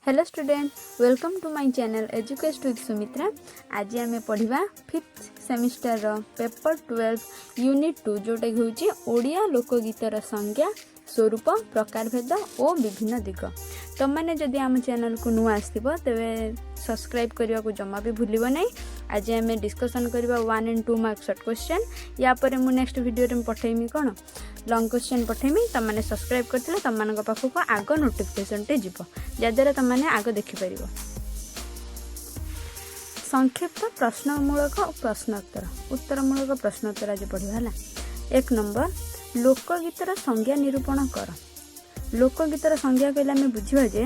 Hello student, welcome to my channel Educate with Sumitra. ଆଜି ଆମେ ପଢ଼ିବା ଫିଫ୍ଥ ସେମିଷ୍ଟରର ପେପର 12 ୟୁନିଟ୍ 2, ଯେଉଁଟାକି ହେଉଛି ଓଡ଼ିଆ ଲୋକଗୀତର ସଂଜ୍ଞା, ସ୍ୱରୂପ, ପ୍ରକାରଭେଦ ଓ ବିଭିନ୍ନ ଦିଗ। ତୁମମାନେ ଯଦି ଆମ ଚ୍ୟାନେଲକୁ ନୂଆ ଆସିଥିବ, ତେବେ ସବସ୍କ୍ରାଇବ୍ କରିବାକୁ ଜମା ବି ଭୁଲିବ ନାହିଁ। ଆଜି ଆମେ ଡିସ୍କସନ୍ କରିବା 1 and 2 mark short question. ୟା ପରେ ମୁଁ ନେକ୍ସଟ ଭିଡ଼ିଓରେ ମୁଁ ପଠେଇମି କ'ଣ, ଲଙ୍ଗ୍ କ୍ୱେଶ୍ଚନ୍ ପଠେଇମି। ତୁମମାନେ ସବସ୍କ୍ରାଇବ୍ କରିଥିଲେ ତୁମମାନଙ୍କ ପାଖକୁ ଆଗ ନୋଟିଫିକେସନ୍ଟେ ଯିବ, ଯାହାଦ୍ୱାରା ତୁମମାନେ ଆଗ ଦେଖିପାରିବ। ସଂକ୍ଷିପ୍ତ ପ୍ରଶ୍ନମୂଳକ ଓ ପ୍ରଶ୍ନୋତ୍ତର, ଉତ୍ତରମୂଳକ ପ୍ରଶ୍ନୋତ୍ତର ଆଜି ପଢ଼ିବା, ହେଲା। 1 ନମ୍ବର, ଲୋକଗୀତର ସଂଜ୍ଞା ନିରୂପଣ କର। ଲୋକଗୀତର ସଂଜ୍ଞା କହିଲେ ଆମେ ବୁଝିବା ଯେ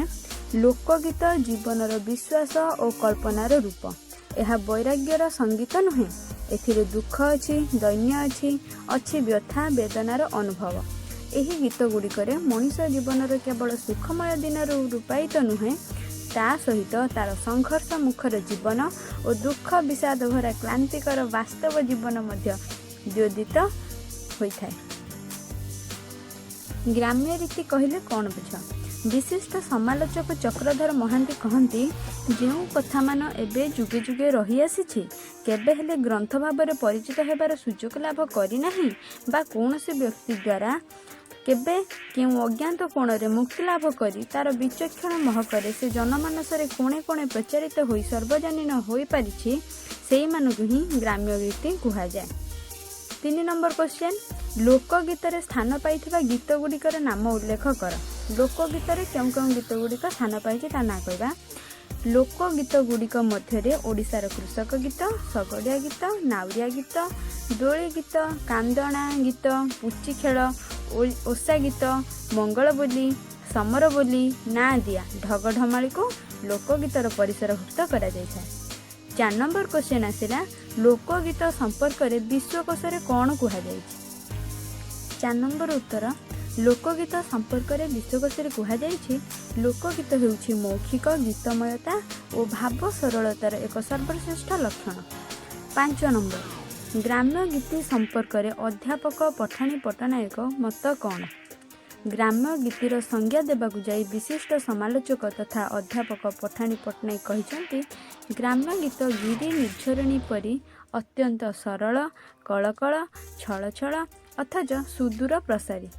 ଲୋକଗୀତ ଜୀବନର ବିଶ୍ୱାସ ଓ କଳ୍ପନାର ରୂପ। ଏହା ବୈରାଗ୍ୟର ସଙ୍ଗୀତ ନୁହେଁ। ଏଥିରେ ଦୁଃଖ ଅଛି, ଦୈନ୍ୟ ଅଛି, ଅଛି ବ୍ୟଥା ବେଦନାର ଅନୁଭବ। ଏହି ଗୀତ ଗୁଡ଼ିକରେ ମଣିଷ ଜୀବନର କେବଳ ସୁଖମୟ ଦିନର ରୂପାୟିତ ନୁହେଁ, ତା ସହିତ ତାର ସଂଘର୍ଷ ମୁଖର ଜୀବନ ଓ ଦୁଃଖ ବିଷାଦ ଭରା କ୍ଳାନ୍ତିକର ବାସ୍ତବ ଜୀବନ ମଧ୍ୟ ଦ୍ୟୋତିତ ହୋଇଥାଏ। ଗ୍ରାମ୍ୟ ରୀତି କହିଲେ କ'ଣ ବୁଝ? ବିଶିଷ୍ଟ ସମାଲୋଚକ ଚକ୍ରଧର ମହାନ୍ତି କହନ୍ତି, ଯେଉଁ କଥାମାନ ଏବେ ଯୁଗେ ଯୁଗେ ରହିଆସିଛି, କେବେ ହେଲେ ଗ୍ରନ୍ଥ ଭାବରେ ପରିଚିତ ହେବାର ସୁଯୋଗ ଲାଭ କରିନାହିଁ ବା କୌଣସି ବ୍ୟକ୍ତି ଦ୍ୱାରା କେବେ କେଉଁ ଅଜ୍ଞାତ କୋଣରେ ମୁକ୍ତି ଲାଭ କରି ତାର ବିଚକ୍ଷଣ ମହକରେ ସେ ଜନମାନସରେ କୋଣେ କୋଣେ ପ୍ରଚାରିତ ହୋଇ ସର୍ବଜନୀନ ହୋଇପାରିଛି, ସେଇମାନଙ୍କୁ ହିଁ ଗ୍ରାମ୍ୟ ରୀତି କୁହାଯାଏ। 3 ନମ୍ବର କ୍ୱେଶ୍ଚନ୍, ଲୋକଗୀତରେ ସ୍ଥାନ ପାଇଥିବା ଗୀତ ଗୁଡ଼ିକର ନାମ ଉଲ୍ଲେଖ କର। ଲୋକଗୀତରେ କେଉଁ କେଉଁ ଗୀତ ଗୁଡ଼ିକ ସ୍ଥାନ ପାଇଛି, ତା ନାଁ କହିବା। ଲୋକଗୀତ ଗୁଡ଼ିକ ମଧ୍ୟରେ ଓଡ଼ିଶାର କୃଷକ ଗୀତ, ଶଗଡ଼ିଆ ଗୀତ, ନାଉରିଆ ଗୀତ, ଦୋଳି ଗୀତ, କାନ୍ଦଣା ଗୀତ, ପୁଚି ଖେଳ, ଓଷା ଗୀତ, ମଙ୍ଗଳ ବୋଲି, ସମର ବୋଲି, ନାଁ ଦିଆ, ଢଗଢମାଳିକୁ ଲୋକଗୀତର ପରିସରଭୁକ୍ତ କରାଯାଇଥାଏ। 4 ନମ୍ବର କ୍ୱେଶ୍ଚନ୍ ଆସିଲା, ଲୋକଗୀତ ସମ୍ପର୍କରେ ବିଶ୍ୱକୋଷରେ କ'ଣ କୁହାଯାଇଛି? 4 ନମ୍ବର ଉତ୍ତର, ଲୋକଗୀତ ସମ୍ପର୍କରେ ବିଶ୍ୱକୋଷରେ କୁହାଯାଇଛି, ଲୋକଗୀତ ହେଉଛି ମୌଖିକ ଗୀତମୟତା ଓ ଭାବ ସରଳତାର ଏକ ସର୍ବଶ୍ରେଷ୍ଠ ଲକ୍ଷଣ। 5 ନମ୍ବର, ଗ୍ରାମ୍ୟ ଗୀତି ସମ୍ପର୍କରେ ଅଧ୍ୟାପକ ପଠାଣି ପଟ୍ଟନାୟକ ମତ କ'ଣ? ଗ୍ରାମ୍ୟ ଗୀତିର ସଂଜ୍ଞା ଦେବାକୁ ଯାଇ ବିଶିଷ୍ଟ ସମାଲୋଚକ ତଥା ଅଧ୍ୟାପକ ପଠାଣି ପଟ୍ଟନାୟକ କହିଛନ୍ତି, ଗ୍ରାମ୍ୟ ଗୀତ ଗିରି ନିର୍ଝରଣୀ ପରି ଅତ୍ୟନ୍ତ ସରଳ, କଳକଳ, ଛଳଛଳ ଅଥଚ ସୁଦୂର ପ୍ରସାରୀ।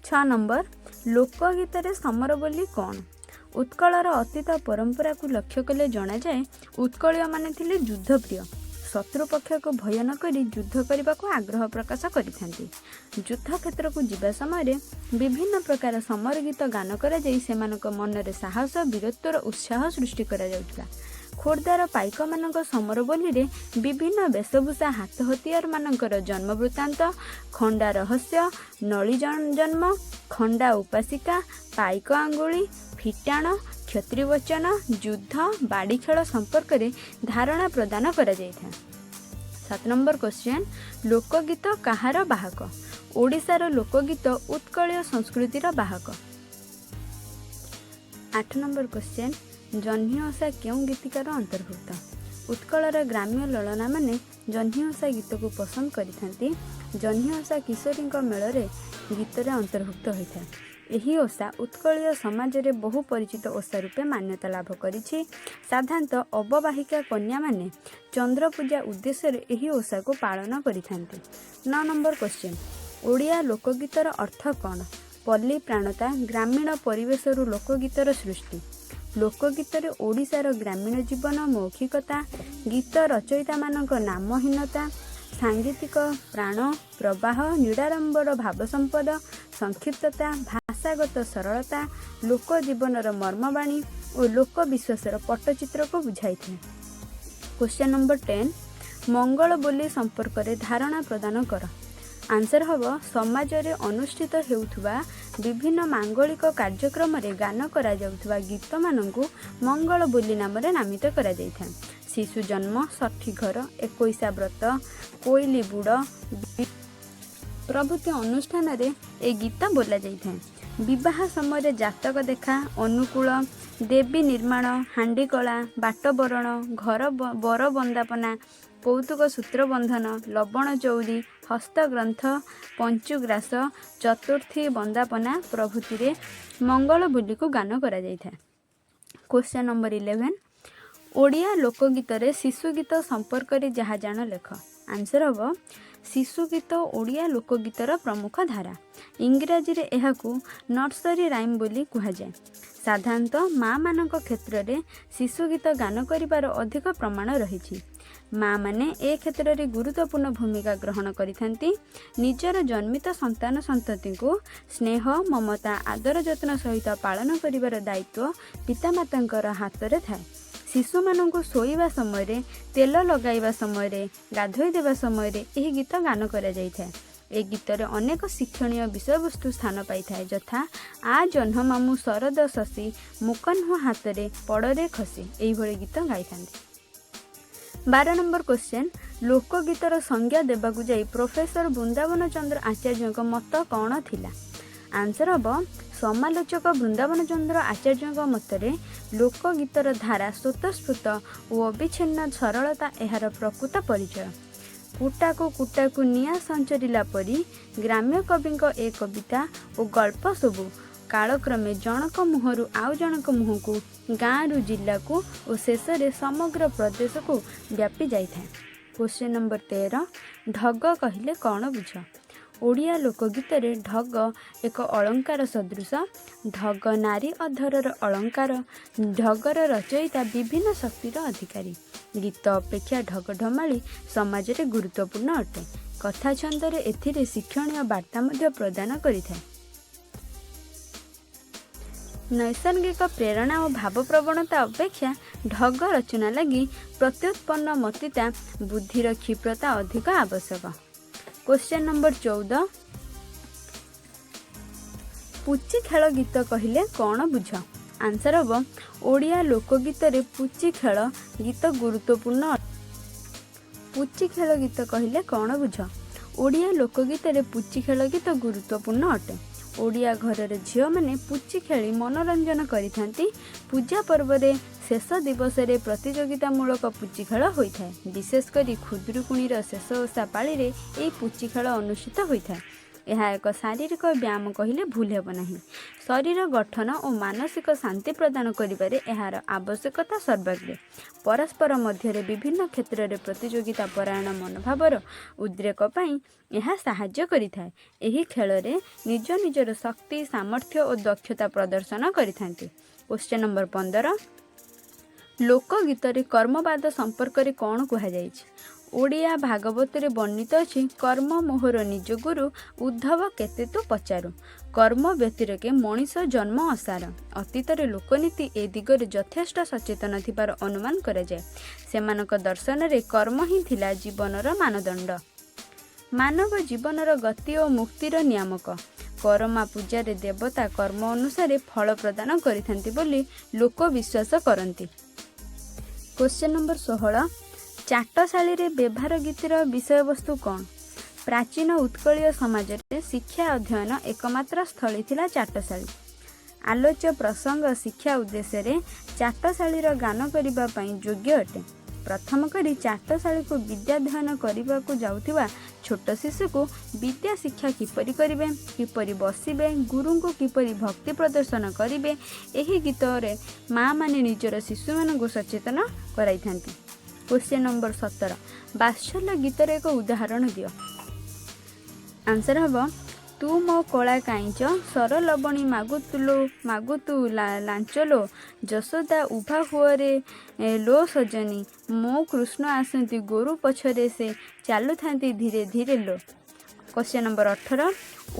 6 ନମ୍ବର, ଲୋକଗୀତରେ ସମର ବୋଲି କ'ଣ? ଉତ୍କଳର ଅତୀତ ପରମ୍ପରାକୁ ଲକ୍ଷ୍ୟ କଲେ ଜଣାଯାଏ, ଉତ୍କଳୀୟମାନେ ଥିଲେ ଯୁଦ୍ଧପ୍ରିୟ। ଶତ୍ରୁ ପକ୍ଷକୁ ଭୟ ନ କରି ଯୁଦ୍ଧ କରିବାକୁ ଆଗ୍ରହ ପ୍ରକାଶ କରିଥାନ୍ତି। ଯୁଦ୍ଧ କ୍ଷେତ୍ରକୁ ଯିବା ସମୟରେ ବିଭିନ୍ନ ପ୍ରକାର ସମର ଗୀତ ଗାନ କରାଯାଇ ସେମାନଙ୍କ ମନରେ ସାହସ, ବୀରତ୍ୱର ଉତ୍ସାହ ସୃଷ୍ଟି କରାଯାଉଥିଲା। ଖୋର୍ଦ୍ଧାର ପାଇକମାନଙ୍କ ସମର ବୋଲିରେ ବିଭିନ୍ନ ବେଶଭୂଷା, ହାତ ହତିଆରମାନଙ୍କର ଜନ୍ମ ବୃତ୍ତାନ୍ତ, ଖଣ୍ଡା ରହସ୍ୟ, ନଳୀ ଜନ୍ମ, ଖଣ୍ଡା ଉପାସିକା, ପାଇକ ଆଙ୍ଗୁଳି, ଫିଟାଣ, କ୍ଷତ୍ରିବଚନ, ଯୁଦ୍ଧ, ବାଡ଼ିଖେଳ ସମ୍ପର୍କରେ ଧାରଣା ପ୍ରଦାନ କରାଯାଇଥାଏ। 7 ନମ୍ବର କ୍ୱେଶ୍ଚନ୍, ଲୋକଗୀତ କାହାର ବାହକ? ଓଡ଼ିଶାର ଲୋକଗୀତ ଉତ୍କଳୀୟ ସଂସ୍କୃତିର ବାହକ। 8 ନମ୍ବର କ୍ୱେଶ୍ଚନ୍, ଜହ୍ନି ଓଷା କେଉଁ ଗୀତିକାର ଅନ୍ତର୍ଭୁକ୍ତ? ଉତ୍କଳର ଗ୍ରାମ୍ୟ ଲଳନାମାନେ ଜହ୍ନି ଓଷା ଗୀତକୁ ପସନ୍ଦ କରିଥାନ୍ତି। ଜହ୍ନି ଓଷା କିଶୋରୀଙ୍କ ମେଳରେ ଗୀତରେ ଅନ୍ତର୍ଭୁକ୍ତ ହୋଇଥାଏ। ଏହି ଓଷା ଉତ୍କଳୀୟ ସମାଜରେ ବହୁ ପରିଚିତ ଓଷା ରୂପେ ମାନ୍ୟତା ଲାଭ କରିଛି। ସାଧାରଣତଃ ଅବବାହିକା କନ୍ୟାମାନେ ଚନ୍ଦ୍ରପୂଜା ଉଦ୍ଦେଶ୍ୟରେ ଏହି ଓଷାକୁ ପାଳନ କରିଥାନ୍ତି। 9 ନମ୍ବର କ୍ୱେଶ୍ଚନ୍, ଓଡ଼ିଆ ଲୋକଗୀତର ଅର୍ଥ କ'ଣ? ପଲ୍ଲୀ ପ୍ରାଣତା, ଗ୍ରାମୀଣ ପରିବେଶରୁ ଲୋକଗୀତର ସୃଷ୍ଟି। ଲୋକଗୀତରେ ଓଡ଼ିଶାର ଗ୍ରାମୀଣ ଜୀବନ ମୌଖିକତା, ଗୀତ ରଚୟିତାମାନଙ୍କ ନାମହୀନତା, ସାଙ୍ଗୀତିକ ପ୍ରାଣ ପ୍ରବାହ, ନିରାଡ଼ମ୍ବର ଭାବସମ୍ପଦ, ସଂକ୍ଷିପ୍ତତା, ଭାଷାଗତ ସରଳତା, ଲୋକ ଜୀବନର ମର୍ମବାଣୀ ଓ ଲୋକ ବିଶ୍ୱାସର ପଟ୍ଟଚିତ୍ରକୁ ବୁଝାଇଥାଏ। କ୍ୱେଶ୍ଚନ୍ ନମ୍ବର 10, ମଙ୍ଗଳ ବୋଲି ସମ୍ପର୍କରେ ଧାରଣା ପ୍ରଦାନ କର। ଆନ୍ସର ହେବ, ସମାଜରେ ଅନୁଷ୍ଠିତ ହେଉଥିବା ବିଭିନ୍ନ ମାଙ୍ଗଳିକ କାର୍ଯ୍ୟକ୍ରମରେ ଗାନ କରାଯାଉଥିବା ଗୀତମାନଙ୍କୁ ମଙ୍ଗଳ ବୋଲି ନାମରେ ନାମିତ କରାଯାଇଥାଏ। ଶିଶୁ ଜନ୍ମ, ଷଠି ଘର, ଏକୋଇଶା ବ୍ରତ, କୋଇଲି ବୁଡ଼ ପ୍ରଭୃତି ଅନୁଷ୍ଠାନରେ ଏ ଗୀତ ବୋଲାଯାଇଥାଏ। ବିବାହ ସମୟରେ ଜାତକ ଦେଖା, ଅନୁକୂଳ, ଦେବୀ ନିର୍ମାଣ, ହାଣ୍ଡିକଳା, ବାଟବରଣ, ଘର ବର ବନ୍ଦାପନା, କୌତୁକ ସୂତ୍ରବନ୍ଧନ, ଲବଣ ଚଉରି, ହସ୍ତଗ୍ରନ୍ଥ, ପଞ୍ଚୁଗ୍ରାସ, ଚତୁର୍ଥୀ ବନ୍ଦାପନା ପ୍ରଭୃତିରେ ମଙ୍ଗଳ ବୋଲିକୁ ଗାନ କରାଯାଇଥାଏ। କ୍ୱେଶ୍ଚନ୍ ନମ୍ବର 11, ଓଡ଼ିଆ ଲୋକଗୀତରେ ଶିଶୁ ଗୀତ ସମ୍ପର୍କରେ ଯାହା ଜାଣ ଲେଖ। ଆନ୍ସର୍ ହେବ, ଶିଶୁ ଗୀତ ଓଡ଼ିଆ ଲୋକଗୀତର ପ୍ରମୁଖ ଧାରା। ଇଂରାଜୀରେ ଏହାକୁ ନର୍ସରୀ ରାଇମ୍ ବୋଲି କୁହାଯାଏ। ସାଧାରଣତଃ ମାଆମାନଙ୍କ କ୍ଷେତ୍ରରେ ଶିଶୁ ଗୀତ ଗାନ କରିବାର ଅଧିକ ପ୍ରମାଣ ରହିଛି। ମାଆମାନେ ଏ କ୍ଷେତ୍ରରେ ଗୁରୁତ୍ୱପୂର୍ଣ୍ଣ ଭୂମିକା ଗ୍ରହଣ କରିଥାନ୍ତି। ନିଜର ଜନ୍ମିତ ସନ୍ତାନ ସନ୍ତତିଙ୍କୁ ସ୍ନେହ, ମମତା, ଆଦର, ଯତ୍ନ ସହିତ ପାଳନ କରିବାର ଦାୟିତ୍ୱ ପିତାମାତାଙ୍କର ହାତରେ ଥାଏ। ଶିଶୁମାନଙ୍କୁ ଶୋଇବା ସମୟରେ, ତେଲ ଲଗାଇବା ସମୟରେ, ଗାଧୋଇ ଦେବା ସମୟରେ ଏହି ଗୀତ ଗାନ କରାଯାଇଥାଏ। ଏ ଗୀତରେ ଅନେକ ଶିକ୍ଷଣୀୟ ବିଷୟବସ୍ତୁ ସ୍ଥାନ ପାଇଥାଏ, ଯଥା ଆ ଜହ୍ନ ମାମୁଁ ଶରଦ ଶଶୀ, ମୁକହ୍ନ ହାତରେ ପଡ଼ରେ ଖସି। ଏଇଭଳି ଗୀତ ଗାଇଥାନ୍ତି। 12 ନମ୍ବର କ୍ୱେଶ୍ଚେନ୍, ଲୋକଗୀତର ସଂଜ୍ଞା ଦେବାକୁ ଯାଇ ପ୍ରଫେସର ବୃନ୍ଦାବନ ଚନ୍ଦ୍ର ଆଚାର୍ଯ୍ୟଙ୍କ ମତ କ'ଣ ଥିଲା? ଆନ୍ସର୍ ହେବ, ସମାଲୋଚକ ବୃନ୍ଦାବନ ଚନ୍ଦ୍ର ଆଚାର୍ଯ୍ୟଙ୍କ ମତରେ ଲୋକଗୀତର ଧାରା ସ୍ୱତଃସ୍ଫୂର୍ତ୍ତ ଓ ଅବିଚ୍ଛିନ୍ନ ସରଳତା ଏହାର ପ୍ରକୃତ ପରିଚୟ। କୁଟାକୁ କୁଟାକୁ ନିଆଁ ସଞ୍ଚରିଲା ପରି ଗ୍ରାମ୍ୟ କବିଙ୍କ ଏ କବିତା ଓ ଗଳ୍ପ ସବୁ କାଳକ୍ରମେ ଜଣକ ମୁହଁରୁ ଆଉ ଜଣକ ମୁହଁକୁ, ଗାଁରୁ ଜିଲ୍ଲାକୁ ଓ ଶେଷରେ ସମଗ୍ର ପ୍ରଦେଶକୁ ବ୍ୟାପି ଯାଇଥାଏ। କ୍ୱେଶ୍ଚନ୍ ନମ୍ବର 13, ଢଗ କହିଲେ କ'ଣ ବୁଝ? ଓଡ଼ିଆ ଲୋକଗୀତରେ ଢଗ ଏକ ଅଳଙ୍କାର ସଦୃଶ। ଢଗ ନାରୀ ଅଧରର ଅଳଙ୍କାର। ଢଗର ରଚୟିତା ବିଭିନ୍ନ ଶକ୍ତିର ଅଧିକାରୀ। ଗୀତ ଅପେକ୍ଷା ଢଗ ଢମାଳି ସମାଜରେ ଗୁରୁତ୍ୱପୂର୍ଣ୍ଣ ଅଟେ। କଥା ଛନ୍ଦରେ ଏଥିରେ ଶିକ୍ଷଣୀୟ ବାର୍ତ୍ତା ମଧ୍ୟ ପ୍ରଦାନ କରିଥାଏ। ନୈସର୍ଗିକ ପ୍ରେରଣା ଓ ଭାବପ୍ରବଣତା ଅପେକ୍ଷା ଢଗ ରଚନା ଲାଗି ପ୍ରତ୍ୟୁତ୍ପନ୍ନ ମତିତା, ବୁଦ୍ଧିର କ୍ଷିପ୍ରତା ଅଧିକ ଆବଶ୍ୟକ। କ୍ୱେଶ୍ଚନ୍ ନମ୍ବର 14, ପୁଚି ଖେଳ ଗୀତ କହିଲେ କ'ଣ ବୁଝ? ଆନ୍ସର୍ ହେବ, ଓଡ଼ିଆ ଲୋକଗୀତରେ ପୁଚି ଖେଳ ଗୀତ ଗୁରୁତ୍ୱପୂର୍ଣ୍ଣ। ପୁଚି ଖେଳ ଗୀତ କହିଲେ କ'ଣ ବୁଝ? ଓଡ଼ିଆ ଲୋକଗୀତରେ ପୁଚି ଖେଳ ଗୀତ ଗୁରୁତ୍ୱପୂର୍ଣ୍ଣ ଅଟେ। ଓଡ଼ିଆ ଘରର ଝିଅମାନେ ପୁଚି ଖେଳି ମନୋରଞ୍ଜନ କରିଥାନ୍ତି। ପୂଜା ପର୍ବରେ ଶେଷ ଦିବସରେ ପ୍ରତିଯୋଗିତାମୂଳକ ପୁଚି ଖେଳ ହୋଇଥାଏ। ବିଶେଷ କରି ଖୁଦୁରୁକୁଣୀର ଶେଷ ଓଷା ପାଳିରେ ଏହି ପୁଚି ଖେଳ ଅନୁଷ୍ଠିତ ହୋଇଥାଏ। ଏହା ଏକ ଶାରୀରିକ ବ୍ୟାୟାମ କହିଲେ ଭୁଲ ହେବ ନାହିଁ। ଶରୀର ଗଠନ ଓ ମାନସିକ ଶାନ୍ତି ପ୍ରଦାନ କରିବାରେ ଏହାର ଆବଶ୍ୟକତା ସର୍ବାଗ୍ରେ। ପରସ୍ପର ମଧ୍ୟରେ ବିଭିନ୍ନ କ୍ଷେତ୍ରରେ ପ୍ରତିଯୋଗିତା ପରାୟଣ ମନୋଭାବର ଉଦ୍ରେକ ପାଇଁ ଏହା ସାହାଯ୍ୟ କରିଥାଏ। ଏହି ଖେଳରେ ନିଜ ନିଜର ଶକ୍ତି, ସାମର୍ଥ୍ୟ ଓ ଦକ୍ଷତା ପ୍ରଦର୍ଶନ କରିଥାନ୍ତି। କ୍ୱେଶ୍ଚନ୍ ନମ୍ବର 15, ଲୋକଗୀତରେ କର୍ମବାଦ ସମ୍ପର୍କରେ କ'ଣ କୁହାଯାଇଛି? ଓଡ଼ିଆ ଭାଗବତରେ ବର୍ଣ୍ଣିତ ଅଛି, କର୍ମ ମୋହର ନିଜ ଗୁରୁ, ଉଦ୍ଧବ କେତେ ତୁ ପଚାରୁ। କର୍ମ ବ୍ୟତିରେକେ ମଣିଷ ଜନ୍ମ ଅସାର। ଅତୀତରେ ଲୋକନୀତି ଏ ଦିଗରେ ଯଥେଷ୍ଟ ସଚେତନ ଥିବାର ଅନୁମାନ କରାଯାଏ। ସେମାନଙ୍କ ଦର୍ଶନରେ କର୍ମ ହିଁ ଥିଲା ଜୀବନର ମାନଦଣ୍ଡ, ମାନବ ଜୀବନର ଗତି ଓ ମୁକ୍ତିର ନିୟାମକ। କରମା ପୂଜାରେ ଦେବତା କର୍ମ ଅନୁସାରେ ଫଳ ପ୍ରଦାନ କରିଥାନ୍ତି ବୋଲି ଲୋକ ବିଶ୍ୱାସ କରନ୍ତି। କ୍ୱେଶ୍ଚନ୍ ନମ୍ବର 16, ଚାଟଶାଳୀରେ ବ୍ୟବହାର ଗୀତିର ବିଷୟବସ୍ତୁ କ'ଣ? ପ୍ରାଚୀନ ଉତ୍କଳୀୟ ସମାଜରେ ଶିକ୍ଷା ଅଧ୍ୟୟନ ଏକମାତ୍ର ସ୍ଥଳୀ ଥିଲା ଚାଟଶାଳୀ। ଆଲୋଚ୍ୟ ପ୍ରସଙ୍ଗ ଶିକ୍ଷା ଉଦ୍ଦେଶ୍ୟରେ ଚାଟଶାଳୀର ଗାନ କରିବା ପାଇଁ ଯୋଗ୍ୟ ଅଟେ। ପ୍ରଥମ କରି ଚାଟଶାଳୀକୁ ବିଦ୍ୟାଧ୍ୟୟନ କରିବାକୁ ଯାଉଥିବା ଛୋଟ ଶିଶୁକୁ ବିଦ୍ୟା ଶିକ୍ଷା କିପରି କରିବେ, କିପରି ବସିବେ, ଗୁରୁଙ୍କୁ କିପରି ଭକ୍ତି ପ୍ରଦର୍ଶନ କରିବେ, ଏହି ଗୀତରେ ମାଆମାନେ ନିଜର ଶିଶୁମାନଙ୍କୁ ସଚେତନ କରାଇଥାନ୍ତି। କ୍ୱେଶ୍ଚନ୍ ନମ୍ବର 17, ବାତ୍ସଲ୍ୟ ଗୀତର ଏକ ଉଦାହରଣ ଦିଅ। ଆନ୍ସର୍ ହେବ, ତୁ ମୋ କଳା କାଇଁଚ ସର ଲବଣୀ ମାଗୁତୁଲୋ ମାଗୁତୁ ଲାଞ୍ଚଲୋ, ଯଶୋଦା ଉଭା ହୁଅରେ ଲୋ ସଜନୀ, ମୋ କୃଷ୍ଣ ଆସନ୍ତି ଗୋରୁ ପଛରେ, ସେ ଚାଲୁଥାନ୍ତି ଧୀରେ ଧୀରେ ଲୋ। କ୍ୱେଶ୍ଚନ୍ ନମ୍ବର 18,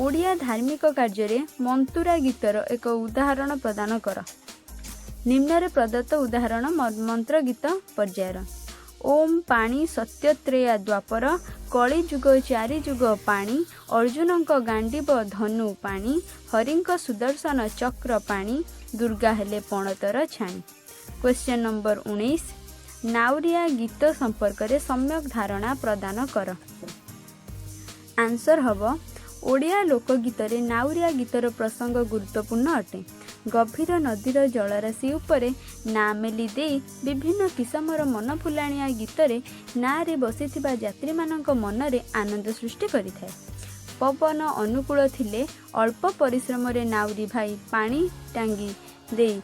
ଓଡ଼ିଆ ଧାର୍ମିକ କାର୍ଯ୍ୟରେ ମନ୍ତୁରା ଗୀତର ଏକ ଉଦାହରଣ ପ୍ରଦାନ କର। ନିମ୍ନରେ ପ୍ରଦତ୍ତ ଉଦାହରଣ ମନ୍ତ୍ର ଗୀତ ପର୍ଯ୍ୟାୟର। ଓମ୍ ପାଣି ସତ୍ୟତ୍ରେୟା ଦ୍ୱାପର କଳିଯୁଗ ଚାରି ଯୁଗ ପାଣି, ଅର୍ଜୁନଙ୍କ ଗାଣ୍ଡିବ ଧନୁ ପାଣି, ହରିଙ୍କ ସୁଦର୍ଶନ ଚକ୍ର ପାଣି, ଦୁର୍ଗା ହେଲେ ପଣତର ଛାଣି। କ୍ୱେଶ୍ଚନ୍ ନମ୍ବର 19, ନାଉରିଆ ଗୀତ ସମ୍ପର୍କରେ ସମ୍ୟକ ଧାରଣା ପ୍ରଦାନ କର। ଆନ୍ସର୍ ହେବ, ଓଡ଼ିଆ ଲୋକଗୀତରେ ନାଉରିଆ ଗୀତର ପ୍ରସଙ୍ଗ ଗୁରୁତ୍ୱପୂର୍ଣ୍ଣ ଅଟେ। ଗଭୀର ନଦୀର ଜଳରାଶି ଉପରେ ନାଆ ମେଲି ଦେଇ ବିଭିନ୍ନ କିସମର ମନ ଫୁଲାଣିଆ ଗୀତରେ ନାଆରେ ବସିଥିବା ଯାତ୍ରୀମାନଙ୍କ ମନରେ ଆନନ୍ଦ ସୃଷ୍ଟି କରିଥାଏ। ପବନ ଅନୁକୂଳ ଥିଲେ ଅଳ୍ପ ପରିଶ୍ରମରେ ନାଉରୀ ଭାଇ ପାଣି ଟାଙ୍ଗି ଦେଇ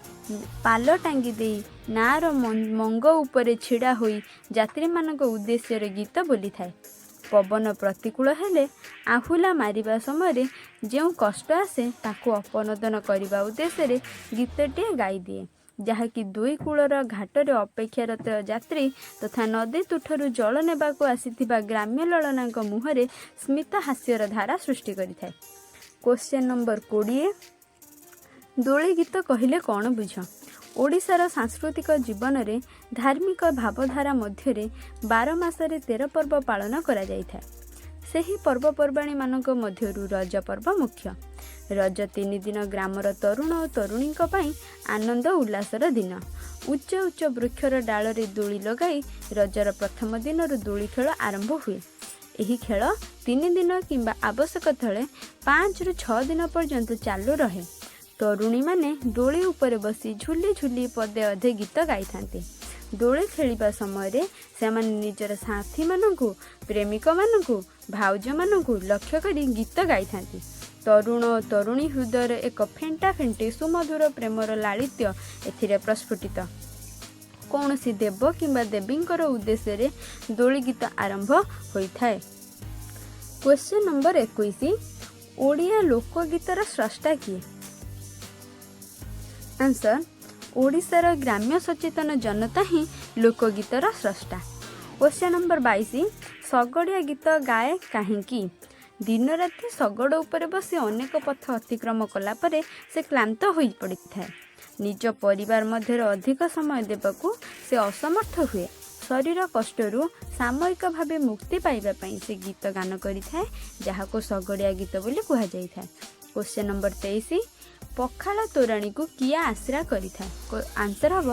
ପାଲ ଟାଙ୍ଗି ଦେଇ ନାଆର ମଙ୍ଗ ଉପରେ ଛିଡ଼ା ହୋଇ ଯାତ୍ରୀମାନଙ୍କ ଉଦ୍ଦେଶ୍ୟରେ ଗୀତ ବୋଲିଥାଏ। ପବନ ପ୍ରତିକୂଳ ହେଲେ ଆହୁଲା ମାରିବା ସମୟରେ ଯେଉଁ କଷ୍ଟ ଆସେ, ତାକୁ ଅପନୋଦନ କରିବା ଉଦ୍ଦେଶ୍ୟରେ ଗୀତଟିଏ ଗାଇଦିଏ, ଯାହାକି ଦୁଇ କୂଳର ଘାଟରେ ଅପେକ୍ଷାରତ ଯାତ୍ରୀ ତଥା ନଦୀ ତୁଠରୁ ଜଳ ନେବାକୁ ଆସିଥିବା ଗ୍ରାମ୍ୟ ଲଳନାଙ୍କ ମୁହଁରେ ସ୍ମିତ ହାସ୍ୟର ଧାରା ସୃଷ୍ଟି କରିଥାଏ। କ୍ୱେଶ୍ଚନ୍ ନମ୍ବର 20, ଦୋଳି ଗୀତ କହିଲେ କ'ଣ ବୁଝ? ଓଡ଼ିଶାର ସାଂସ୍କୃତିକ ଜୀବନରେ ଧାର୍ମିକ ଭାବଧାରା ମଧ୍ୟରେ 12 ମାସରେ 13 ପର୍ବ ପାଳନ କରାଯାଇଥାଏ। ସେହି ପର୍ବପର୍ବାଣୀମାନଙ୍କ ମଧ୍ୟରୁ ରଜ ପର୍ବ ମୁଖ୍ୟ। ରଜ 3 ଦିନ ଗ୍ରାମର ତରୁଣ ଓ ତରୁଣୀଙ୍କ ପାଇଁ ଆନନ୍ଦ ଉଲ୍ଲାସର ଦିନ। ଉଚ୍ଚ ଉଚ୍ଚ ବୃକ୍ଷର ଡାଳରେ ଦୋଳି ଲଗାଇ ରଜର ପ୍ରଥମ ଦିନରୁ ଦୋଳି ଖେଳ ଆରମ୍ଭ ହୁଏ। ଏହି ଖେଳ 3 ଦିନ କିମ୍ବା ଆବଶ୍ୟକ ସ୍ଥଳେ 5ରୁ 6 ଦିନ ପର୍ଯ୍ୟନ୍ତ ଚାଲୁ ରହେ। ତରୁଣୀମାନେ ଦୋଳି ଉପରେ ବସି ଝୁଲି ଝୁଲି ପଦେ ଅଧେ ଗୀତ ଗାଇଥାନ୍ତି। ଦୋଳି ଖେଳିବା ସମୟରେ ସେମାନେ ନିଜର ସାଥୀମାନଙ୍କୁ, ପ୍ରେମିକମାନଙ୍କୁ, ଭାଉଜମାନଙ୍କୁ ଲକ୍ଷ୍ୟ କରି ଗୀତ ଗାଇଥାନ୍ତି। ତରୁଣ ଓ ତରୁଣୀ ହୃଦୟର ଏକ ଫେଣ୍ଟା ଫେଣ୍ଟି ସୁମଧୁର ପ୍ରେମର ଲାଳିତ୍ୟ ଏଥିରେ ପ୍ରସ୍ଫୁଟିତ। କୌଣସି ଦେବ କିମ୍ବା ଦେବୀଙ୍କର ଉଦ୍ଦେଶ୍ୟରେ ଦୋଳି ଗୀତ ଆରମ୍ଭ ହୋଇଥାଏ। କ୍ୱେଶ୍ଚନ୍ ନମ୍ବର 21, ଓଡ଼ିଆ ଲୋକଗୀତର ସ୍ରଷ୍ଟା କିଏ? ଆନ୍ସର, ଓଡ଼ିଶାର ଗ୍ରାମ୍ୟ ସଚେତନ ଜନତା ହିଁ ଲୋକଗୀତର ସ୍ରଷ୍ଟା। କ୍ୱେଶ୍ଚନ୍ ନମ୍ବର 22, ଶଗଡ଼ିଆ ଗୀତ ଗାଏ କାହିଁକି? ଦିନରାତି ଶଗଡ଼ ଉପରେ ବସି ଅନେକ ପଥ ଅତିକ୍ରମ କଲା ପରେ ସେ କ୍ଳାନ୍ତ ହୋଇପଡ଼ିଥାଏ। ନିଜ ପରିବାର ମଧ୍ୟରେ ଅଧିକ ସମୟ ଦେବାକୁ ସେ ଅସମର୍ଥ ହୁଏ। ଶରୀର କଷ୍ଟରୁ ସାମୟିକ ଭାବେ ମୁକ୍ତି ପାଇବା ପାଇଁ ସେ ଗୀତ ଗାନ କରିଥାଏ, ଯାହାକୁ ଶଗଡ଼ିଆ ଗୀତ ବୋଲି କୁହାଯାଇଥାଏ। କ୍ୱେଶ୍ଚନ୍ ନମ୍ବର 23, ପଖାଳ ତୋରାଣୀକୁ କିଏ ଆଶ୍ରା କରିଥାଏ? ଆନ୍ସର ହେବ,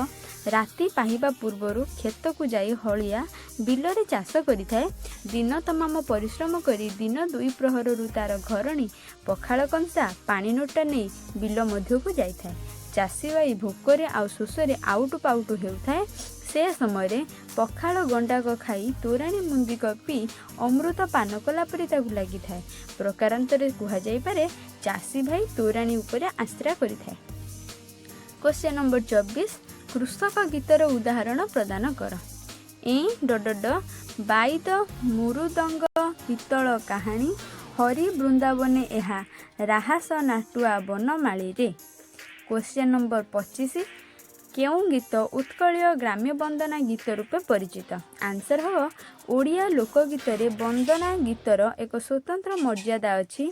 ରାତି ପାହିବା ପୂର୍ବରୁ କ୍ଷେତକୁ ଯାଇ ହଳିଆ ବିଲରେ ଚାଷ କରିଥାଏ। ଦିନ ତମାମ ପରିଶ୍ରମ କରି ଦିନ ଦୁଇ ପ୍ରହରରୁ ତାର ଘରଣୀ ପଖାଳ କଂସା, ପାଣି ନୋଟା ନେଇ ବିଲ ମଧ୍ୟକୁ ଯାଇଥାଏ। ଚାଷୀ ଭାଇ ଭୋକରେ ଆଉ ଶୋଷରେ ଆଉଟୁ ପାଉଟୁ ହେଉଥାଏ। ସେ ସମୟରେ ପଖାଳ ଗଣ୍ଡାକ ଖାଇ ତୋରାଣୀ ମୁନ୍ଦିକ ପିଇ ଅମୃତ ପାନ କଲା ପରି ତାକୁ ଲାଗିଥାଏ। ପ୍ରକାରାନ୍ତରେ କୁହାଯାଇପାରେ, ଚାଷୀ ଭାଇ ତୋରାଣୀ ଉପରେ ଆଶ୍ରା କରିଥାଏ। କ୍ୱେଶ୍ଚନ୍ ନମ୍ବର 24, କୃଷକ ଗୀତର ଉଦାହରଣ ପ୍ରଦାନ କର। ଏଁ ଡ ଡ ଡ ବାଇଦ ମୁରୁଦଙ୍ଗ ପିତ୍ତଳ କାହାଣୀ, ହରି ବୃନ୍ଦାବନେ ଏହା ରାହାସ ନାଟୁଆ ବନମାଳୀରେ। କ୍ୱେଶ୍ଚନ୍ ନମ୍ବର 25, କେଉଁ ଗୀତ ଉତ୍କଳୀୟ ଗ୍ରାମ୍ୟ ବନ୍ଦନା ଗୀତ ରୂପେ ପରିଚିତ? ଆନ୍ସର ହେବ, ଓଡ଼ିଆ ଲୋକଗୀତରେ ବନ୍ଦନା ଗୀତର ଏକ ସ୍ୱତନ୍ତ୍ର ମର୍ଯ୍ୟାଦା ଅଛି।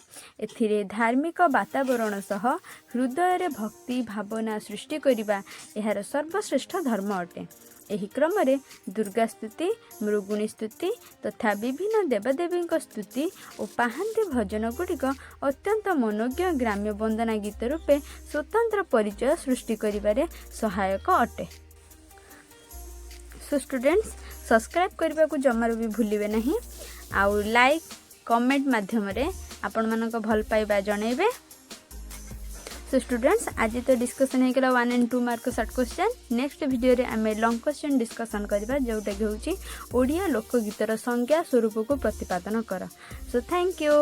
ଏଥିରେ ଧାର୍ମିକ ବାତାବରଣ ସହ ହୃଦୟରେ ଭକ୍ତି ଭାବନା ସୃଷ୍ଟି କରିବା ଏହାର ସର୍ବଶ୍ରେଷ୍ଠ ଧର୍ମ ଅଟେ। ଏହି କ୍ରମରେ ଦୁର୍ଗା ସ୍ତୁତି, ମୃଗୁଣୀ ସ୍ତୁତି ତଥା ବିଭିନ୍ନ ଦେବାଦେବୀଙ୍କ ସ୍ତୁତି ଓ ପାହାନ୍ତି ଭଜନ ଗୁଡ଼ିକ ଅତ୍ୟନ୍ତ ମନୋଜ୍ଞ ଗ୍ରାମ୍ୟ ବନ୍ଦନା ଗୀତ ରୂପେ ସ୍ୱତନ୍ତ୍ର ପରିଚୟ ସୃଷ୍ଟି କରିବାରେ ସହାୟକ ଅଟେ। ସୋ ଷ୍ଟୁଡେଣ୍ଟସ୍, ସବସ୍କ୍ରାଇବ୍ କରିବାକୁ ଜମାରୁ ବି ଭୁଲିବେ ନାହିଁ ଆଉ ଲାଇକ୍ କମେଣ୍ଟ ମାଧ୍ୟମରେ ଆପଣମାନଙ୍କ ଭଲ ପାଇବା ଜଣାଇବେ। ସୋ ଷ୍ଟୁଡେଣ୍ଟସ୍, ଆଜି ତ ଡିସ୍କସନ୍ ହେଇଗଲା 1 and 2 mark short question। Next ଭିଡ଼ିଓରେ ଆମେ ଲଙ୍ଗ କ୍ୱେଶ୍ଚନ୍ ଡିସ୍କସନ୍ କରିବା, ଯେଉଁଟାକି ହେଉଛି ଓଡ଼ିଆ ଲୋକଗୀତର ସଂଜ୍ଞା ସ୍ୱରୂପକୁ ପ୍ରତିପାଦନ କର। So thank you.